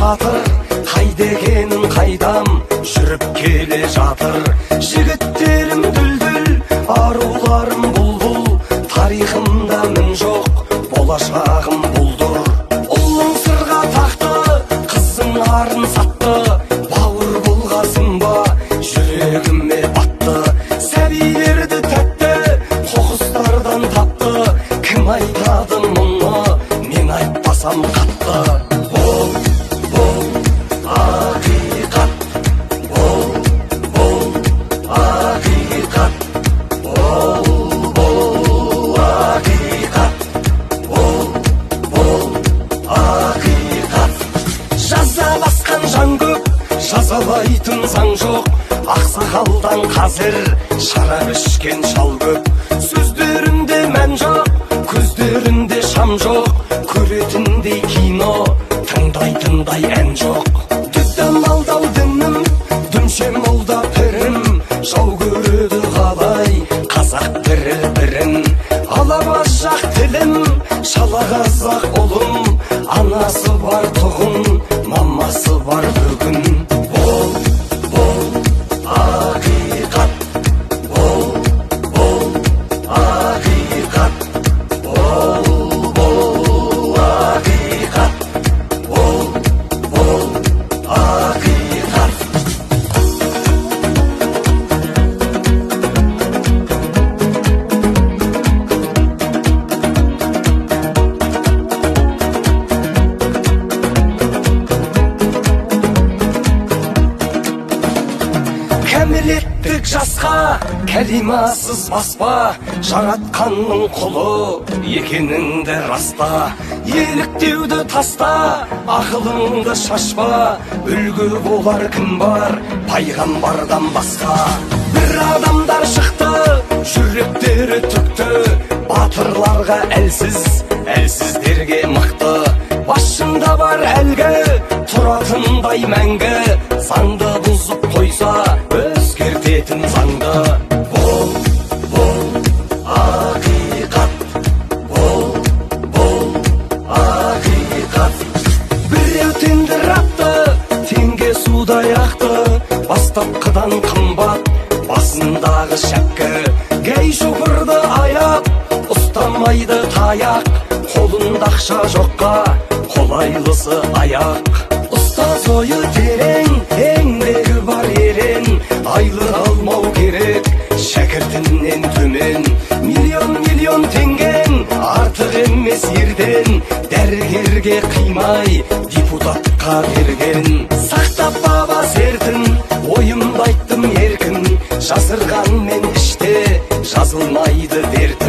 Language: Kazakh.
жатыр, қайда екенін қайдам, жүріп келе жатыр. Жігіттерім дүлдүл, аруларым бұлбұл, тарихымда мін жоқ, болашағым бұлдыр. Ұлың сырға тақты, қызың арын сатты, бауыр болғасын ба, жүрегіме батты. Сәбилерді тәтті, қоқыстардан тапты, кім айтады мұны, мен айтпасам қатты. Бол, бол, ақиқат, бол, бол, ақиқат, бол, бол, ақиқат, бол, бол, ақиқат. Жаза басқан жан көп, жазалайтын заң жоқ, ақсақалдан қазір шарап ішкен шал көп. Сөздерінде мән жоқ, көздерінде шам жоқ, көретіндей кино, тыңдайтындай ән жоқ. Дүдам алдау дінім, дүмше молда пірім, жау көреді қалай қазақ бірі бірін. Алабажақ тілім, шала қазақ ұлым, анасы бар тұғын, мамасы бар бүгін. Бол, бол, ақиқат, бол, бол, ақиқат, бол, бол, ақиқат, бол, бол, ақиқат. Кәмелеттік жасқа кәлимасыз баспа, жаратқанның құлы екеніңді раста. Еліктеуді таста, ақылыңды шашпа, үлгі болар кім бар пайғамбардан басқа. Бір адамдар шықты, жүректері түкті, батырларға әлсіз, әлсіздерге мықты. Басшында бар әлгі, тұратындай мәңгі, заңды бұзып қойса, өзгертетін заңды. Бол, бол, ақиқат, бол, бол, ақиқат. Біреу тендер атты, теңге судай ақты, бастапқыдан қымбат, басындағы шәпкі. Гәй шопырды аяп, ұстамайды таяқ, қолында ақша жоққа, қолайлысы аяқ. Ұстаз ойы терең, еңбегі бар ерен, айлық алмау керек, шәкіртінен төмен. Миллион, миллион теңгең, артық емес ерден, дәрігерге қимай, депутатқа берген. Сақтап баба сертін, ойымды айттым еркін, жасырғанмен іште жазылмайды дертім.